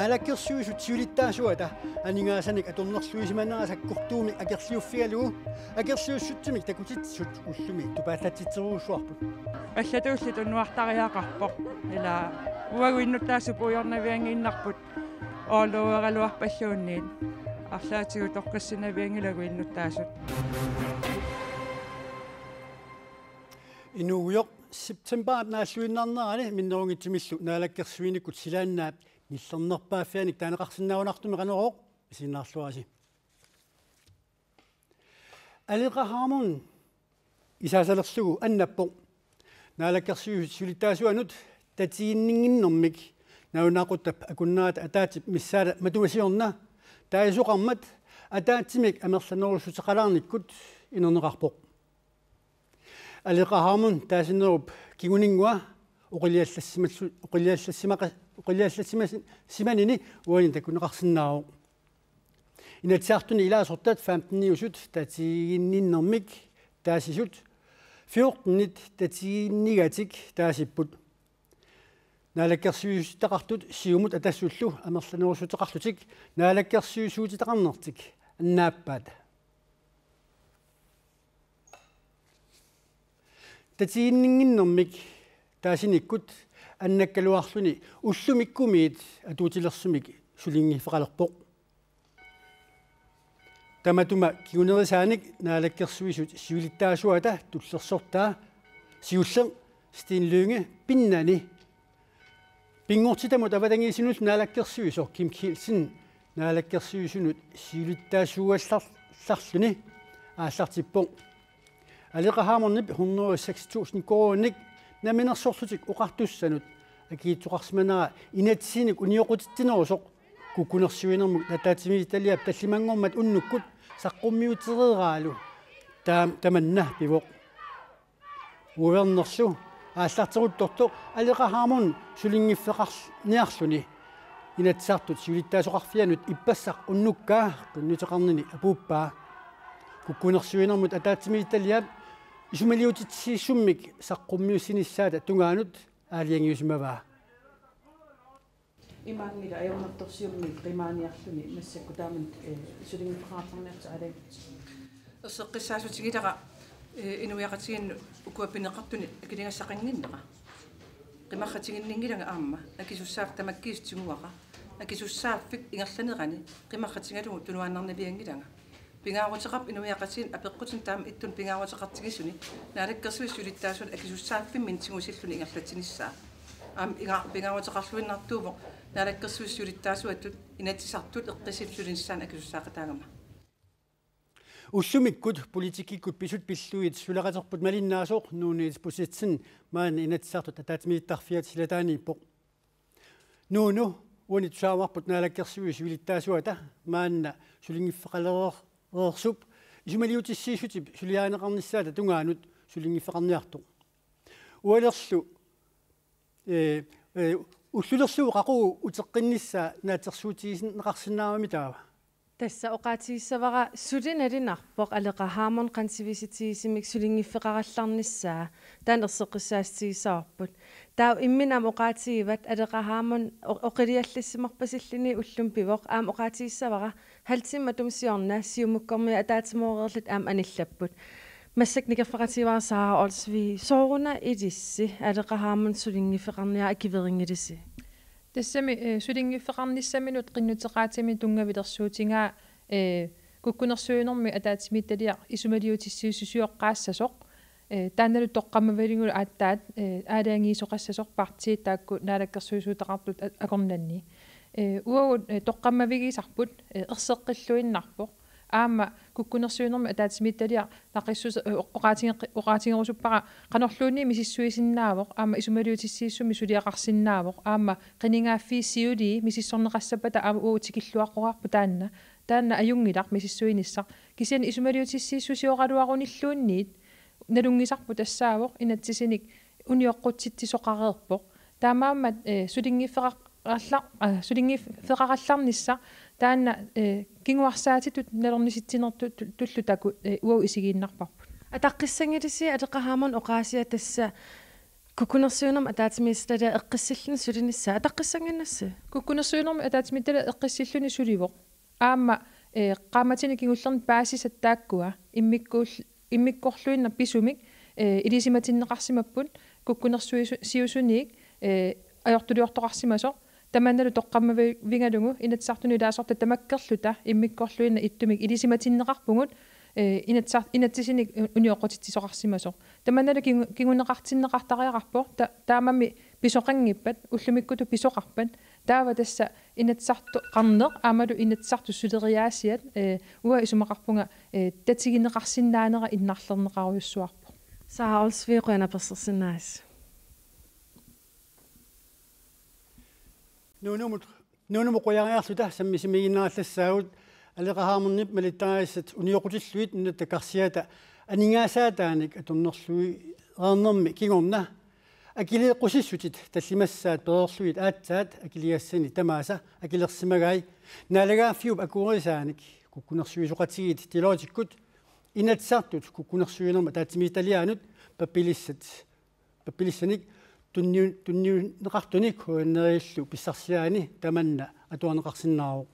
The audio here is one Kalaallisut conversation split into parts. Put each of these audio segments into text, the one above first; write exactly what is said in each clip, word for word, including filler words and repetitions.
Naalakkersuisut siulittaasuata aningaasanik atornerluisimanera sakkortuumik akerliuffigalugu akerliussutsimik takutitsisut ullumi tupaallatsitserujussuarput. Allatulli tunuartariaqarpoq, ila uagut innuttaasut puigornavianngiinnarput oorluueraluarpalluunniit, arlaatigut toqqissinavianngilagut innuttaasut. Inuugujoq septembarip naalluinnarnerani minnerunngitsumillu naalakkersuinikkut silaannaap nillernerpaaffianik taaneqarsinnaanngitsoq qanorooq isiginnaarluarisi. Aleqa Hammond isaasalerlugu annappoq Naalakkersuisut siulittaasuanut tatiginninnginnermik nalunaaquttap akunnerata ataatsip missaata matuma siorna taasoqarmat ataatsimik amerlanerussuteqalaarnikkut inerneqarpoq. Aleqa Hammond taasinerup kinguninngua oqiliallassimallu-, oqiliallassimaqa-, oqiliallassimas-, simanini uani takuneqarsinnaavoq. Inatsisartuni ilaasortat femteniusut tatiginninnermik taasisut fjortenit tatiginnigatik taasipput. Naalakkersuisuutitaqartut Siumut Atassullu amerlanerussuteqarlutik naalakkersuisuutitaqarnertik annaappaat. Tatiginninnginnermik taasinikkut annakkaluarluni ullumikkumiit atuutilersumik sulinngiffeqalerpoq. Tamatuma kingunerisaanik Naalakkersuisut siulittaasuata tullersortaa siulleq Steen Lynge pinnani pinngortitamut avatangiisinullu naalakkersuisoq Kim Kielsen Naalakkersuisunut siulittaasuallarluni aallartippoq. Aleqa Hammondip hundrede og seks tusind koruuninik Namminersorlutik Oqartussanut akiitsoqarsimanera inatsisinik unioqqutitsinerusoq kukkunersiuinermut ataatsimiititaliap tallimanngormat unnukkut saqqummiutereeraalu taam-, tamanna pivoq. Uavernerlu aallarteruttortoq Aleqa Hammond sulinngiffeqarniarluni Inatsisartut siulittaasoqarfianut ippassaq unnukkaa qinnuteqarnini apuuppaa. Kukkunersiuinermut ataatsimiititaliap isumaliutitsiisummik saqqummiussinissaata tungaanut aalajangiusimavaa. Imaanngilaq ajornartorsiummik qimaaniarluni massakkut taamatut, eh, sulinngiffeqarniartut aalajangiutit. Erseqqissaatiginngilara, eh, inuiaqatigiinnut ukua pineqartuni akiligassaqannginnera. Qimarratiginninngilanga aamma, akisussaaffik tamakkiisumik tiguara, akisussaaffik ingerlanerani qimarratigalugu tunuaannarnavianngilanga. Pingaaruteqarpoq inuiaqatigiit apeqqutinik taama ittunik pingaaruteqartigisuni Naalakkersuisut siulittaasuata akisussaaffimminni tigusilluni ingerlatsinissaa. Aamma inga-, pingaaruteqarluinnartuuvoq Naalakkersuisut siulittaasuatut Inatsisartut eqqissinnut sulinissaanut akisussaaqataagama. Ullumikkut politikkikkut pisut pillugit suleqaterput malinnaasoq Nuuniit Pusetsen maani Inatsisartut ataatsimiittarfiata silataaniippoq. Nuunu uani tusaavarput Naalakkersuisut siulittaasuata maanna sulinngiffeqalereersup isumaliutissiissutip suliarineqarnissaata tungaanut sulinngiffeqarniartoq. Ualerlu, eh, eh, ullulerlugu qaqugu uteqqinnissaa naatsorsuutigineqarsinnaammat taava. Tassa oqaatigissavara suli nalinarpoq Aleqa Hammond qantivisitsigisumik sulinngiffeqarallarnissaa, taanna erseqqissaatigisavarput. Taava imminut aamma oqaatigivat Aleqa Hammond o-, oqiliallassimarpasilluni ullumi pivoq, aamma oqaatigissavara halv time matuma siorna Siumukkormiut ataatsimooreerlutik aamma anillapput. Massakkut nikerfeqatigivara Sara Olsvig, sooruna ilissi Aleqa Hammond sulinngiffeqarniara akuerinngilisi? Tassami, eh, sulinngiffeqarnissaminut qinnuteqaatigami tunngavilersuutigaa, eh, kukkunersiuinermi ataatsimiititaliaq isumaliutissiissusioqqaassasoq, eh, taannalu toqqammavigalugulu aatsaat, eh, aalajangiisoqassasoq partiit taakku naalakkersuisuutaqartut a-, akornanni. Eh, uagut, eh, toqqammavigisarput, eh, erseqqilluinnarpoq. Aamma kukkunersiuinermi ataatsimiititaliaq naqissuseq, eh, oqaatigeqqi-, oqaatigerusuppara qanorluunniit misissuisinnaavoq, aamma isumaliutissiissummi suliaqarsinnaavoq, aamma qinigaaffiit siulii misissorneqassappata aamma uagut tikilluaqqoraarput taanna. Taanna ajunngilaq misissuinissaq. Kisianni isumaliutissiissusioraluarunilluunniit nalunngisarput tassaavoq inatsisinik unioqqutsitsisoqareerpoq. Taamaammat, eh, sulinngiffeqarallar-, ah, sulinngiffeqarallarnissaq taanna, eh, kinguarsaatitut nalornisitsinertut tu-, tullu taakku, eh, uagut isigiinnarparput. Ataqqissanngilisi Aleqa Hammond oqaasia tassa Kukkunersiuinermut ataatsimiititaliap eqqissilluni sulinissaa ataqqissannginnassi. Kukkunersiuinermut ataatsimiititaliap eqqissilluni sulivoq. Aamma, eh, qaammatini kingullerni paasisat taakkua immikkuull-, immikkorluinnaq pisumik, eh, ilisimatinneqarsimapput kukkunersiusu-, siusuniit, eh, ajortuliortoqarsimasoq. Tamannalu toqqammavigalugu Inatsisartuni ilaasortat tamakkerluta immikkorluinnaq ittumik ilisimatinneqarpugut, eh, inatsisar-, inatsisinik unioqqutitsisoqarsimasoq. Tamannalu kingu-, kinguneqartinneqartariaqarpoq, ta-, taamami pisoqanngippat, ullumikkutut pisoqarpat. Taava tassa Inatsisartut qanoq aammalu Inatsisartut suleriaasiat, eh, uanga isumaqarpunga, eh, tatigineqarsinnaanera innarlerneqarujussuarpoq. Sara Olsvig, qujanaq apersorsinnaagavit. Nuunumut, Nuunumut qujariarluta sammisimaginnarallassaagut. Aleqa Hammondip malittarisassat unioqqutillugit Nunatta Karsiata aningaasaataanik atornerluinermi kingorna akileeqqusissutit tallimassaat pereerlugit aatsaat akiligassani tamaasa akilersimagai. Naalagaaffiup akuerisaanik kukkunersiuisoqatigiit Deloitteikkut Inatsisartut kukkunersiuinermut ataatsimiititaliaanut pappilissat pappilissanik tunniu-, tunniunneqartunik H N R-illu pissarsiaani tamanna atuarneqarsinnaavoq.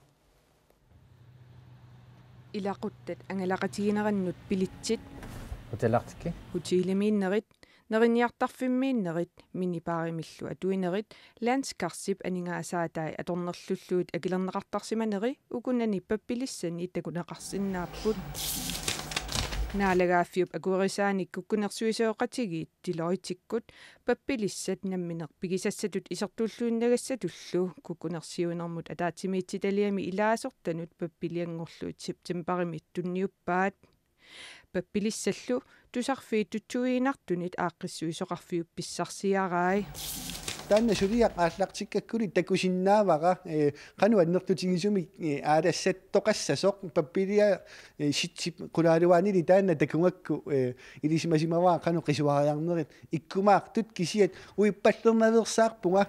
Ilaquttat angalaqatiginerannut billetsit, hotelartikki, hotelimiinnerit, neriniartarfimmiinnerit, minibaarimillu atuinerit, Landskarsip aningaasaatai atornerlullugit akilerneqartarsimaneri ukunani pappilissani takuneqarsinnaapput. Naalagaaffiup akuerisaanik kukkunersiuisoqatigiit Deloitteikkut pappilissat nammineq pigisassatut isertulluinnagassatullu kukkunersiuinermut ataatsimiititaliami ilaasortanut pappilianngorlugit septembarimi tunniuppaat. Pappilissallu tusarfiit tutsuiginartunit aaqqissuisoqarfiup pissarsiarai. Taanna suliaq aallartikkakkuli takusinnaavara, eh, qanoq annertutigisumik, eh, aalassattoqassasoq, pappilia, eh, sitsip qulaaluaanili taanna takugakku, eh, ilisimasimavara qanoq qisuariarnerit ikkumaartut, kisiat uippallernaveersaarpunga.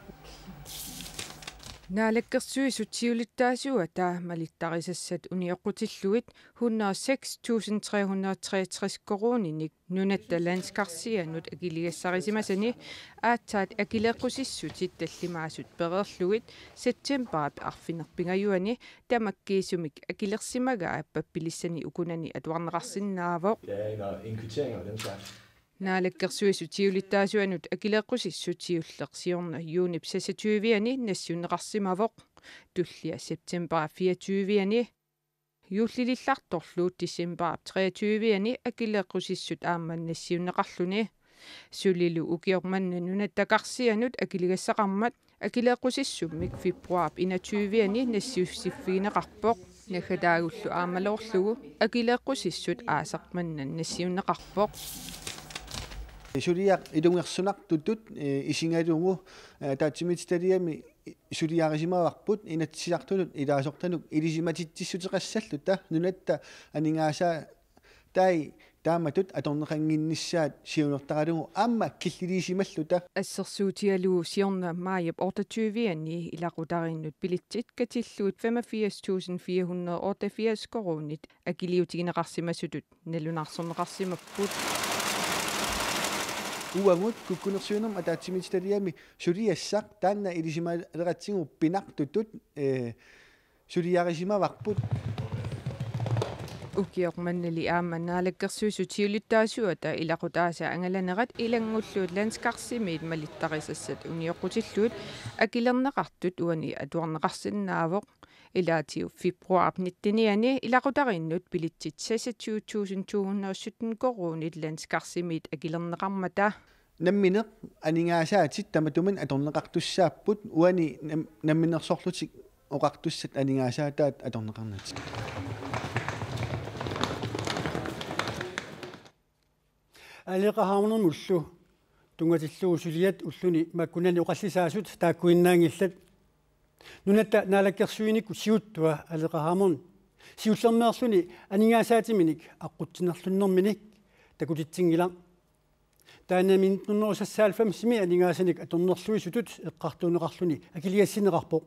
Naalakkersuisut siulittaasuata malittarisassat unioqqutillugit hundrede og seks tusind tre hundrede og treogtres koruuninik Nunatta Landskarsianut akiligassarisimasani aatsaat akileeqqusissutit tallimaasut pereerlugit septembarip arfineq-pingajuanni tamakkiisumik akilersimagaa pappilissani ukunani atuarneqarsinnaavoq. Det er en, en kvittering og den slags. Naalakkersuisut siulittaasuanut akileeqqusissut siulleq siorna juunip seksogtyve-ani nassiunneqarsimavoq. Tullia septembarip fireogtyve-ani. Juullilillartorlu decembarip treogtyve-ani akileeqqusissut aamma nassiunneqarluni. Sulilu ukioq manna Nunatta Karsianut akiligassaqarmat akileeqqusissummik februarip enogtyve-ani nassiussiffigineqarpoq. Naggataagullu aammalerlugu akileeqqusissut aasaq manna nassiunneqarpoq. Suliaq ilungersunartutut, eh, isigalugu, eh, ataatsimiititaliami suliarisimavarput, Inatsisartunut ilaasortanut ilisimatitsissuteqassalluta nunatta aningaasaa tai taamatut atorneqannginnissaat siunertaralugu aamma killiliisimalluta. Assersuutigalugu siorna maajip otteogtyve-ani ilaqutariinnut billetsit katillugit femogfirs tusind fire hundrede og otteogfirs koruunit akiliutigineqarsimasutut nalunaarsorneqarsimapput. Uagut kukkunersiuinermut ataatsimiititaliami suliassaq taanna ilisimaleratsigu pinartutut, eh, suliarisimavarput. Ukioq mannali aamma Naalakkersuisut siulittaasuata ilaqutaasa angalanerat ilanngullugu Landskarsimiit malittarisassat unioqqutillugit akilerneqartut uani atuarneqarsinnaavoq. Ilaatigut februarip nitten-iani ilaqutariinnut billetsit seksogtyve tusind to hundrede og sytten koruunit Landskarsimiit akilerneqarmata. Nammineq aningaasaatit tamatuminnga atorneqartussaapput uani nam-, namminersorlutik oqartussat aningaasaataat atorneqarnatik. Aleqa Hammondimullu tunngatillugu suliat ulluni makkunani oqallisaasut taakkuinnaanngillat. Nunatta naalakkersuinikkut siuttua Aleqa Hammond siullermeerluni aningaasaatiminik aqqutsinnerlunnerminik takutitsinngilaq. Taannami nitten hundrede og seksoghalvfems-imi aningaasanik atornerluisutut eqqartuunneqarluni akiligassinneqarpoq.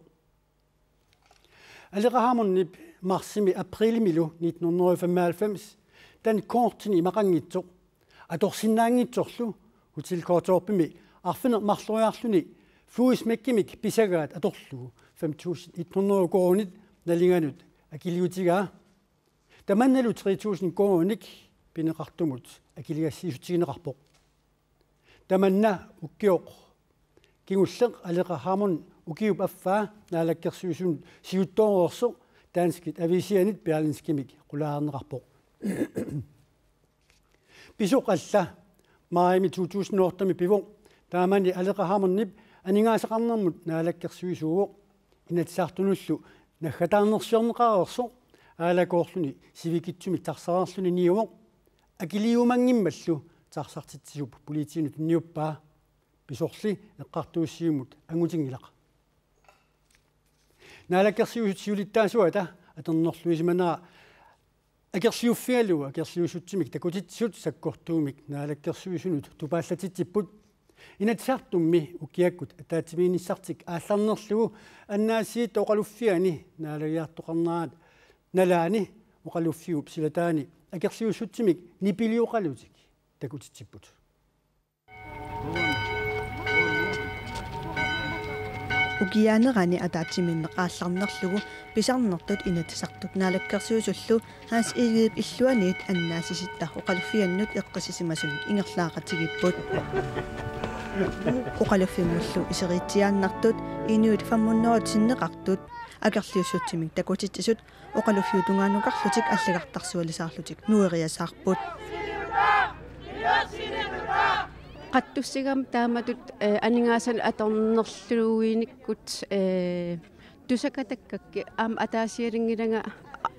Aleqa Hammondip marsimi aprilimilu nitten hundrede og femoghalvfems dankortini imaqanngitsoq atorsinnaanngitsorlu Hotel Qaqortumi Arfineq-marloriarluni Fluesmækkimik pisagaat atorlugu fem tusind et hundrede koruunit nalinganut akiliutigaa. Tamannalu tre tusind koruunik pineqartumut akiligassiissuteqarpoq. Tamanna ukioq kingulleq Aleqa Hammond ukiup affaa naalakkersuisunut siuttooreersoq danskit aviisianit Berlingskemik qulaajarneqarpoq. Pisoq alla maajimi to tusind otte pivoq, taamani Aleqa Hammondip aningaasaqarnermut naalakkersuisuuvoq. Inatsisartunullu naggataarnersiorneqareersoq aalakoorluni sivikitsumik tarsareerluni niuvoq. Akiliumanngimmallu tarsartitsisup politiinut niuppaa. Pisorli eqqartuussivimmut angutinngilaq. Naalakkersuisut siulittaasuata atornerluisimanera akerliuffigalugu akerliussutsimik takutitsisut sakkortuumik naalakkersuisunut tupaallatitsipput. Inatsisartummi ukiakkut ataatsimiinnissartik aallarnerlugu annaasiit oqaluffiani naalagiartoqarnerat nalaani oqaluffiup silataani akerliussutsimik nipilioqalutik takutitsipput. Ukiaanerani ataatsimiinneq aallarnerlugu pisarnertut Inatsisartut Naalakkersuisullu Hans Egedep illuaniit annaasisitta oqaluffiannut eqqissisimasunut ingerlaaqatigiipput. Oqaluffimmullu iseriitsiaannartut inuit fem hundrede sinneqartut akerliussutsimik takutitsisut oqaluffiup tungaanukarlutik allagartarsualisaarlutik nueriasaarput. Qattussigami taamatut, eh, aningaasanik atornerluinikkut, eh, tusakatakkakkit aamma ataasialinngilanga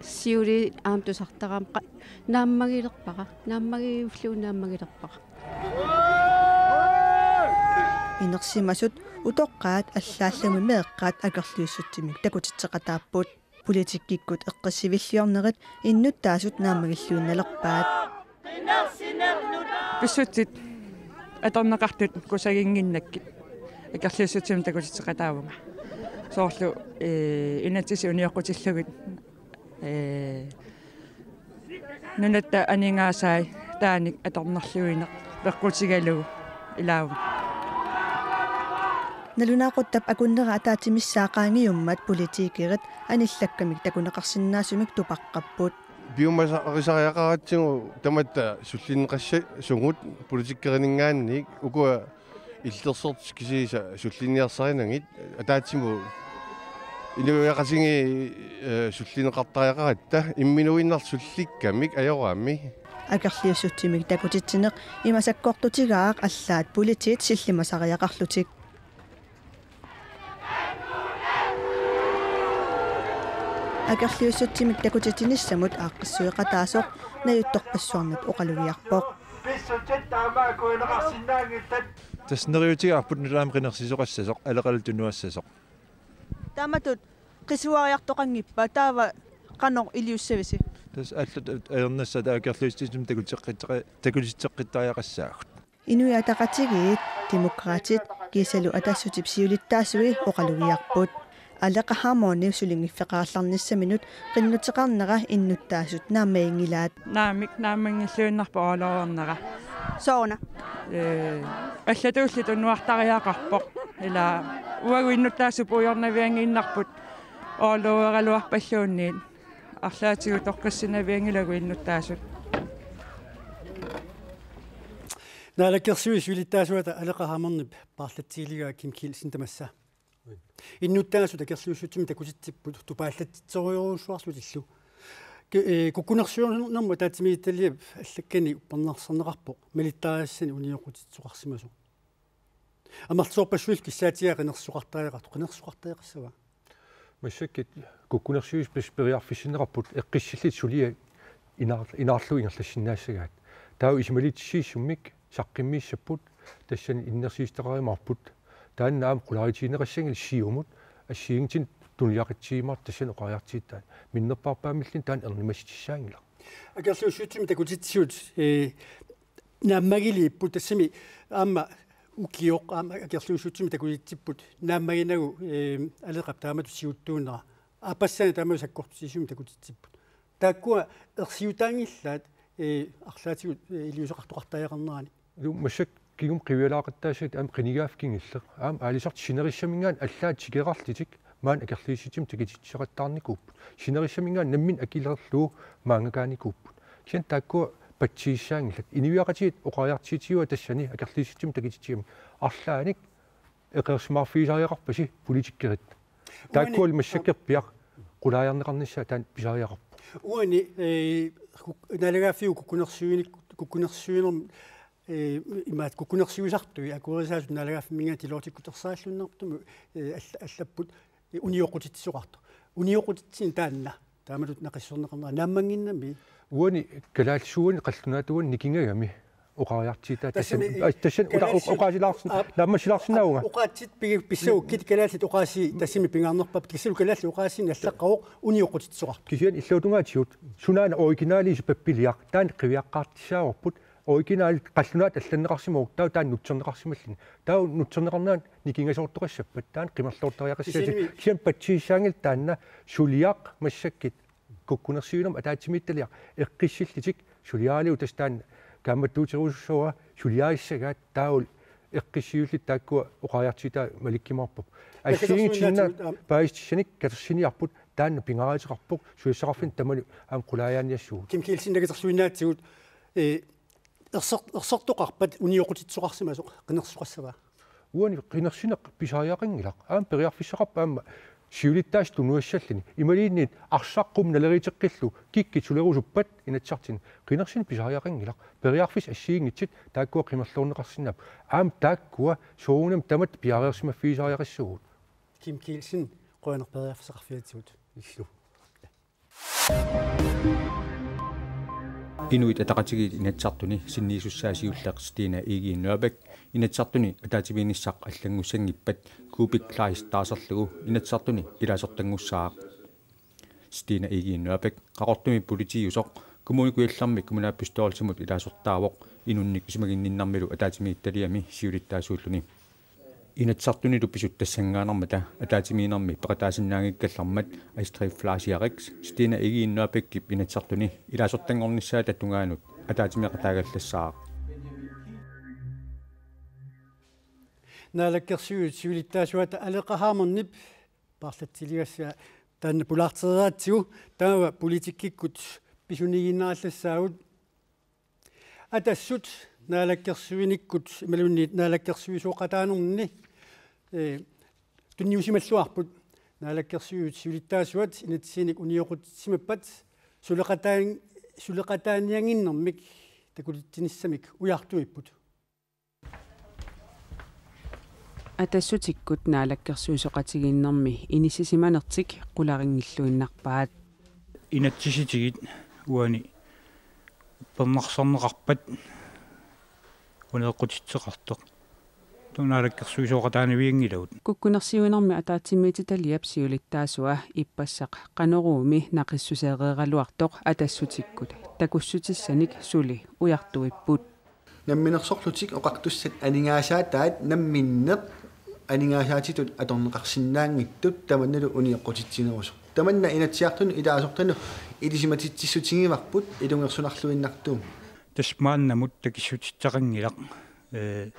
siuliani aamma tusartarama qa-, naammagilerpara, naammagiullugu naammagilerpara. Inersimasut utoqqaat allaallumi meeqqat akerliussutsimik takutitseqataapput. Politikkikkut eqqissiviilliornerit innuttaasut naammagilluinnalerpaat. Pissutsit atorneqartut kusaginnginnakkit akerliussutsimik takutitseqataavunga. Soorlu, eh, inatsisit unioqqutillugit, eh, nunatta aningaasai taanik atornerluineq peqqutigalugu ilaavunga. Nalunaaquttap akunnera ataatsimissaa qaangiummat politikerit anillakkamik takuneqarsinnaasumik tupaqqapput. Piumasaqarisariaqaratsigu tamatta sullinneqassasugut politikerininngaanniit, ukua illersortut kisiisa sullinniarsarinagit ataatsimut inuiaqatigiit, eh, sullinneqartariaqaratta imminuinnarlutik sullikkamik ajoraami. Akerliussutsimik takutitsineq ima sakkortutigaaq allaat politiit sillimasariaqarlutik. Akerliussutsimik takutitsinissamut aaqqissueqataasoq najuttorpassuarnut oqalugiarpoq. Tassa neriuutigaarput nutaamik qinersisoqassasoq, Aleqallu tunuassasoq. Taamatut qisuariartoqanngippat, taava qanoq iliussavisi? Tassa allat ajornassaat akerliussutsimik takutitseqqittaria-, takutitseqqittariaqassaagut. Inuit Ataqatigiit, Demokraatit kiisalu Atassutip siulittaasui oqalugiarput. Aleqa Hammondip sulinngiffeqarallarnissaminut qinnuteqarnera innuttaasut naammaginngilaat. Naamik, naammanngilluinnarpoq orloornera. Sooruna? Eh, allatulli tunuartariaqarpoq. Ila uagut innuttaasut puigornavianngiinnarput orlooreraluarpalluunniit. Arlaatigut toqqissinavianngilagut innuttaasut. Naalakkersuisut siulittaasuata Aleqa Hammondip paarlatsigiligaa Kim Kielsen tamassa. Innuttaasut akerliussutsimik takutitsipput tupaallatsitsorujussuarlutillu. Ki-, eh, kukkunersiuinermut ataatsimiititaliap allakkani uppernarsarneqarpoq malittarisassani unioqqutitsisoqarsimasoq. Amerlasoorpassuillu kissaatigaa qinersisoqartariaqartoq, qinersisoqartariaqassava? Massakkut kukkunersiuisut pis-, periarfissinneqarput eqqissillit suliat inaar-, inaarlugu ingerlassinnaassagaat. Taava isumaliutissiissummik saqqummiussapput, tassani innersuussutaqarumaarput. Taanna aamma qularutigineqassanngilaq siumut assigiinngitsunik tunuliaqutsigiumaartoq tassani oqariartuutaa. Minnerpaarpaammilluunniit taanna ernumassutissaaginngilara. Akerliussutsimik takutitsisut, eh, naammagiliipput, tassami aamma ukioq aamma akerliussutsimik takutitsipput naammaginagu, eh, Aleqap taamatut siuttuunera. Aappassaani taamatut sakkortutigisumik takutitsipput. Taakkua ersiutaanngilaat, eh, arlaatigut, eh, iliuuseqartoqartariaqarnerani. Ilumut massakkut Kingumut qivialaaqattaassagipput aamma qinigaaffik kingulleq. Aamma aalisartut sinerissaminngaanniit allaat tikeraarlutik maani akerliussutsimik takutitseqattaarnikuupput. Sinerissaminngaanniit nammineq akilerlugu maanngaanniikuupput. Kisianni taakkua patsisissaanngillat. Inuiaqatigiit oqariartuutigaat tassani akerliussutsimik takutitsigamik. Arlaannik eqeersimaarfigisariaqarpasi politikerit. Taakkualu massakkut piaq qulaajarneqarnissaa taanna pisariaqarpoq. Uani, eh, kuk-, naalagaaffiup kukkunersiuinik-, kukkunersiuinerm-, eh, imaat kukkunersiuisartui akuerisaasut naalagaaffimmit tiloortikkut ersarilluinnartumik, eh, alla-, allapput, eh, unioqqutitsisoqartoq. Unioqqutitsineq taanna. Taamatut naqissuserneqarnera naammannginnami. Uani kalaallisuuani qallunaatuani nikingagami oqariartuutaa tassami, tassami, eh, aa, tassami oqa-, kalaallisut oqaasilaarsin-, aa, naammassilaarsinnaavunga. Oqaatsit pigi-, pissagukkit kalaallit oqaasii tassami pingaarnerpaat kisianni kalaallit oqaasiinik allaqqavoq unioqqutitsisoqartoq. Kisianni illuatungaatigut sunaana originaliusoq pappiliaq taanna qiviaqqaartussaavarput original qallunaatut allanneqarsimavoq taava taanna nutserneqarsimalluni. Taava nutserneqarnera nikingasoortoqassappat taanna qimerloortariaqassaasi. Kisianni kisianni patsisissaanngilaq taanna suliaq massakkut kukkunersiuinermut ataatsimiititaliaq eqqissillutik suliaaliu tassa taanna kaammattuuterusussavara suliarissagaat taavalu eqqissiullutik taakkua oqariartuutaa malikkumaarput. Assigiinngitsuinnaat aamma paasissutissanik katersiniarput taanna pingaaruteqarpoq suliassaqarfinni tamanut aamma qulaajaanniassuugut. Kim Kielsen nakutersuinnaatsigut, eh, erser-, ersertoqarpat unioqqutitsisoqarsimasoq qinersisoqassava? Uani qinersineq pisariaqanngilaq. Aamma periarfissaqarpoq aamma siulittaasup tunuassalluni. Imaluunniit arsaq qummut naleriuteqqillugu kikkut sulerusuppat Inatsisartuni. Qinersineq pisariaqanngilaq. Periarfissat assigiinngitsut taakkua qimerloorneqarsinnaapput. Aamma taakkua soorunami tamatta piareersimaffigisariaqassuugut. Kim Kielsen, qujanaq periarfissaqarfiatigut. Illu. Inuit Ataqatigiit Inatsisartuni sinniisussaa siulleq Stine Egede Nørbæk Inatsisartuni ataatsimiinnissaq allanngussanngippat Kuupik Kleist taarserlugu Inatsisartuni ilaasortanngussaaq. Stine Egede Nørbæk Qaqortumi politiiusoq Kommune Kujallermi kommunalbestyrelsimut ilaasortaavoq inunnik isumaginninnermilu ataatsimiititaliami siulittaasuulluni. Inatsisartunilu pisut tassanngaannarmata ataatsimiinnermi peqataasinnaanngikkallarmat Astrid Fleischerip Stine Egede Nørbækip Inatsisartuni ilaasortanngornissaata tungaanut ataatsimeeqataagallassaaq. Naalakkersuisut siulittaasuata Aleqa Hammondip paarlatsiligassaa taanna pulaartereeratsigu taava politikkikkut pisunigiinnarallassaagut. Atassut naalakkersuinikkut imaluunniit naalakkersuisooqataanerni, eh, tunniusimalluarput naalakkersuisut siulittaasuat inatsisinik unioqqutitsimappat suleqataan-, suleqataaniannginnermik takulitsinissamik ujartuipput. Atassutikkut naalakkersuisooqatigiinnermi inissisimanertik qularinngilluinnarpaat. Inatsisitigut uani uppernarsarneqarpat unioqqutitseqartoq. Taava naalakkersuisooqataanavianngilagut. Kukkunersiuinermi ataatsimiititaliap siulittaasua ippassaq Qanoruumi naqissuseereeraluartoq Atassutikkut takussutissanik suli ujartuipput. Namminersorlutik oqartussat aningaasaataat namminneq aningaasaatitut atorneqarsinnaanngitsut tamannalu unioqqutitsinerusoq. Tamanna Inatsisartunut ilaasortanut ilisimatitsissutigivarput ilungersunarluinnartuummat. Tassa maannamut takissutissaqanngilaq, eh,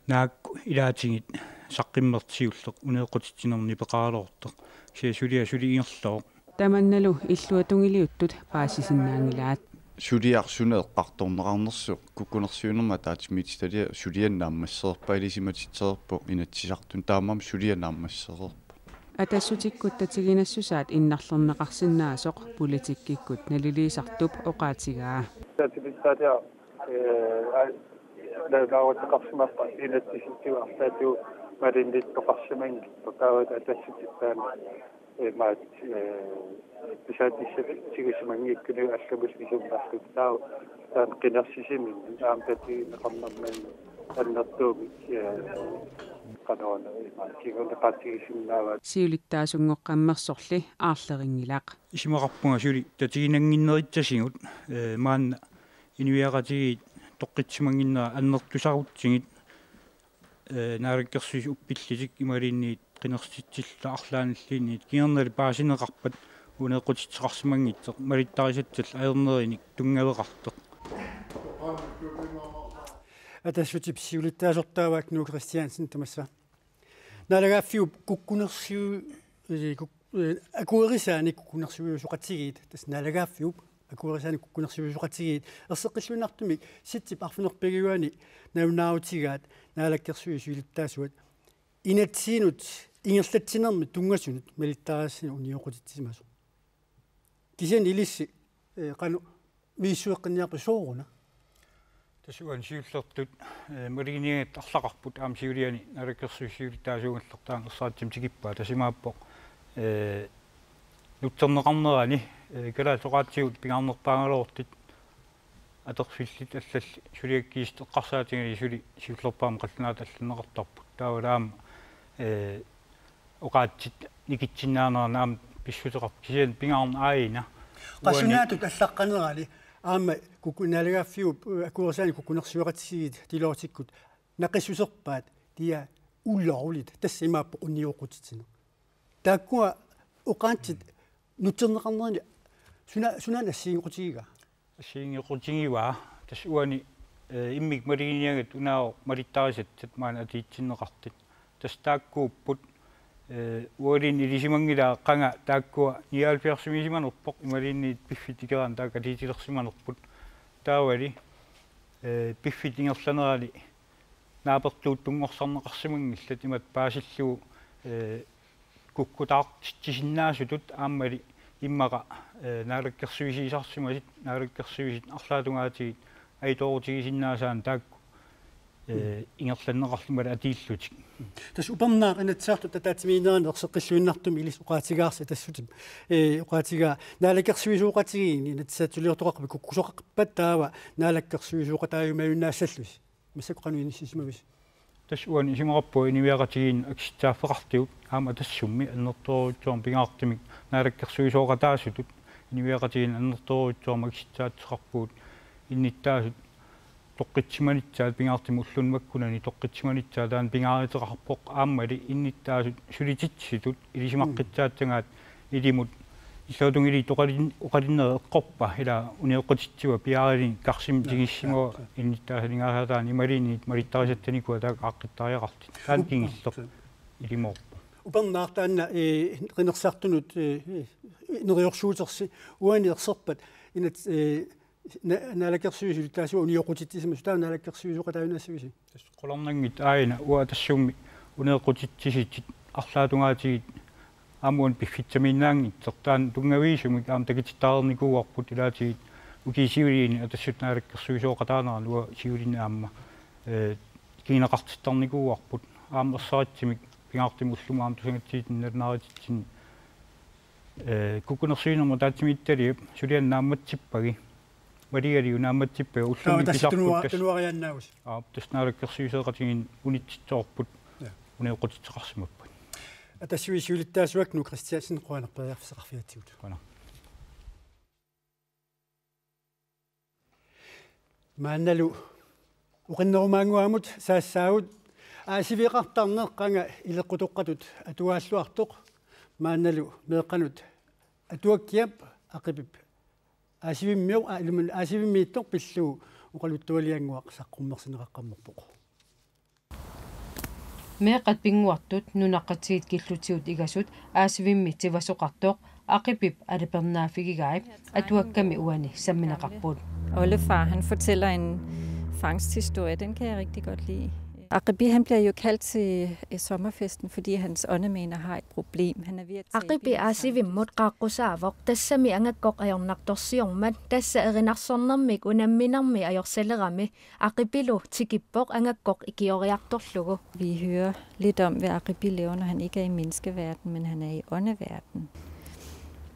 naak ilaatigut saqqummertut siulleq unioqqutitsinermi peqaraluartoq. Kisianni suliaq suli ingerlavoq. Tamannalu illuatungiliuttut paasisinnaanngilaat. Suliaq suna eqqartorneqarnersoq kukkunersiuinermi ataatsimiititaliaq suliaq naammassereerpoq ilisimatitsereerpoq Inatsisartuni taamaammat suliaq naammassereerpoq. Atassutikkut tatiginassusaat innarlerneqarsinnaasoq politikkikkut naliliisartup oqaatigaa. Ataatsimiititaliaq, eh, ai, naalagaaruteqarsimappat inatsisitigut arlaatigut malinnittoqarsimanngippat taava Atassutip taanna imaat, eh, pisaatissatut tigusimanngikkunik allamut isummerlutik taava taanna qinersisiminnik aamma tatigineqarnermini annertuumik, eh, qanoruna imaat kinguneqaatigisinnaavaat. Siulittaasunngoqqammersorli aarlerinngilaq. Isumaqarpunga suli tatiginannginneritsasigut, eh, maanna inuiaqatigiit toqqissimannginnera annertusarutsigit, eh, naalakkersuisut uppillutik imaluunniit qinersitsillutik arlaannilluunniit kingornali paasineqarpat unioqqutitseqarsimanngitsoq malittarisassat ajornerinik tunngaveqartoq. Atassutip siulittaasortaava Knud Kristiansen tamassa. Naalagaaffiup kukkunersiu-, eh, kuk-, eh, akuerisaanik kukkunersiuisoqatigiit, tassa naalagaaffiup akuerisaanik kukkunersiuisoqatigiit, erseqqilluinnartumik septembarip arfineq-pingajuanni nalunaarutigaat Naalakkersuisut siulittaasuat inatsisinut ingerlatsinermik tunngasunut malittarisassat unioqqutitsisimasoq. Kisianni ilissi, eh, qanoq misissueqqinniarpit, sooruna? Tassa uani siullertut, eh, maluginiagatta arlaqarput aamma siuliani Naalakkersuisut siulittaasuugallartaani ersaritsimik tikippaat, tassa imaappoq, eh, nutserneqarnerani, eh, kalaallit oqaatsigut pingaarnerpaagaluartut atorfillit allallu suliakkiisut eqqarsaatigalugit suli siullerpaamik qallunaatut allanneqartarput. Taavalu aamma, eh, oqaatsit nikitsinnaaneranni aamma pissuteqarpoq, kisianni pingaarneq aajuna. Uani qasunaatut allaqqanerali aamma kukku-, naalagaaffiup, eh, akuerisaanik kukkunersiuisoqatigiit Deloittemikkut naqissuserpaat, de er ulovligt, tassa imaappoq unioqqutitsineq. Taakkua oqaatsit nutserneqarnerani suna-, sunaana assigiinngequtigigaa? Assigiinngequtigivaa, tassa uani, eh, immikkut maluginiagatta unaavoq malittarisassat maani atuutsinneqartut. Tassa taakkuupput, eh, ualinni ilisimanngilaa qanga taakkua nioghalvfjerdsimiisimanerpoq imaluunniit piffissap ikeraani taakku atuutilersimanerput. Taavali, eh, piffissap ingerlanerali naapertuuttut tunngorsarneqarsimanngillat imatut paasillugu, eh, kukkutaartitsisinnaasutut aammali immaqa, eh, naalakkersuisuusarsimasut, naalakkersuisut arlaatungaatigit ajutoorutigisinnaasaannut taakku, eh, ingerlanneqarluni atuullutik. Tassa upernaaq Inatsisartut ataatsimiinnerani erseqqilluinnartumik ilissi oqaatigaarsi Atassutip, eh, oqaatigaa naalakkersuisooqatigiinni Inatsisartuliortoqarpit kukkusoqarpat taava naalakkersuisooqataajumaajunnaassallusi. Massakkut qanoq inissisimavisi? Tassa uani isumaqarpunga inuiaqatigiinnut akusitsisarfeqartigut aamma Atassummi annertoorujussuarmik pingaartumik naalakkersuisooqataasutut inuiaqatigiinnut annertoorujussuarmik akusitsisaateqarpugut, innuttaasut toqqitsimanitsaat pingaartumik ulluni makkunani toqqitsimanitsaat taanna pingaaruteqarpoq aammali innuttaasut sulititsisutut ilisimaqqissaassagaat ilimut illuatungiliit oqalin-, oqalunneri eqqorpaa, ila unioqqutitsiva piaaraluni karsimik tigussimavoq, innuttaasut aningaasaatai imaluunniit malittarisassanikuuaat taakku aaqqittariaqartut. Taanna kingulleq ilimoorpoq. Upernaaq taanna, eh, qinersisartunut, eh, neriorsuutersi uani erserpat inat, eh, na-, naalakkersuisut siulittaasuat unioqqutitsisimasut, taava naalakkersuisooqataajunnaassallusi? Tassa qularnanngitsoq aajuna uanga Atassummi unioqqutitsisutit arlaatungaatigit aamma uani piffissamiinnaanngitsoq, taanna tunngaviusumik aamma takutittaareernikuuarput ilaatigut ukiut siuliini Atassut naalakkersuisooqataanerani uanga siuliani aamma, eh, kinguneqartittarnikuuarput aamma ersaritsimik pingaartumik ullumi aamma tusagassiuutini nalunaarutitsinni, eh, kukkunersiuinermut ataatsimiititaliap sulianik naammassippagi. Maligalugu naammassippagi ullumi. Taava tassa pisarput tunua-, tassa tunuariaannaavusi? Aap, tassa naalakkersuisooqatigiinni unitsitsoorput. Ja. Unioqqutitseqarsimappat. Atassut siulittaasuat Knud Kristiansen, qujanaq periarfissaqarfigatsigut. Qujanaq. Maannalu oqinnerumaannguamut saassaagut aasiveqartarneq qanga ileqqutoqqatut atuaalluartoq. Maannalu meeqqanut atuakkiap Aqipip aasivimmiu-, aa, ilumin aasivimmiittoq pillugu oqaluttualiannguaq saqqummersinneqaqqammerpoq. Meeqqat pinnguartut nunaqqatigiit killutigut igasut aasivimmik tivasoqartoq Aqipip alipernaaffigigai atuakkami uani sammineqarput. Oldefar, han fortæller en fangsthistorie, den kan jeg rigtig godt lide. Aqipi, han bliver jo kaldt til, øh, sommerfesten, fordi hans åndemæner har et problem. Han er ved at tabe Aqipi aasivimmut qaaqqusaavoq, tassami angakkoq ajornartorsiormat, tassa erinarsornermik unamminermi ajorsalerami. Aqipilu tikippoq angakkoq ikioriartorlugu. Vi hører lidt om, hvad Aqipi laver, når han ikke er i menneskeverden, men han er i åndeverden.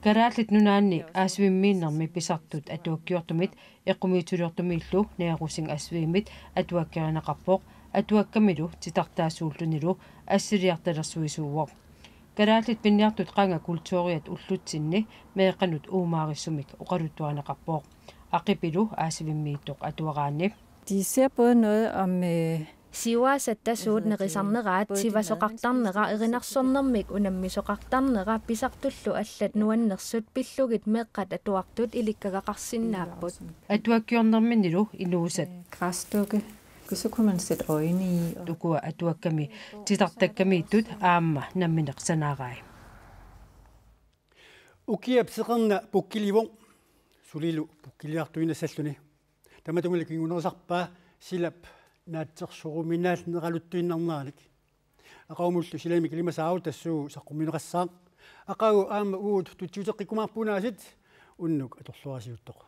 Kalaallit Nunaanni aasivimmiinnermi pisartut atuakkiortumit eqqumiitsuliortumiillu Naja Rosing Asvimit atuakkerineqarpoq, atuakkamilu titartaasuullunilu assiliartalersuisuuvoq. Kalaallit pinniartut qanga kulturiat ullutsinni meeqqanut uummaarissumik oqaluttuarineqarpoq. Aqipilu aasivimmiittoq atuaraanni. De ser både noget om, øh, Siuaasatta suut nerisarneraat, sivasoqartarnera, erinarsornermik unammisoqartarnera, pisartullu allat nuannersut pillugit meeqqat atuartut ilikkagaqarsinnaapput. Atuakkiornerminnilu inuusat. Øh, græsdukke. Så kunne man sætte øjne i. Og ukua atuakkami titartakkamiittut aamma nammineq sanaarai. Ukiap seqerna pukkilivoq, sulilu pukkiliartuinnassalluni. Tamatumali kingunerisarpaa silap naatsorsoruminaalluinnaraluttuinnarneranik. Aqagumullu silami kilimasaarut tassuugu saqqummiunneqassaaq. Aqagu aamma uagut tutsiuteqqikkumaarpugut aasiit, unnuk atorluarisiuttoq.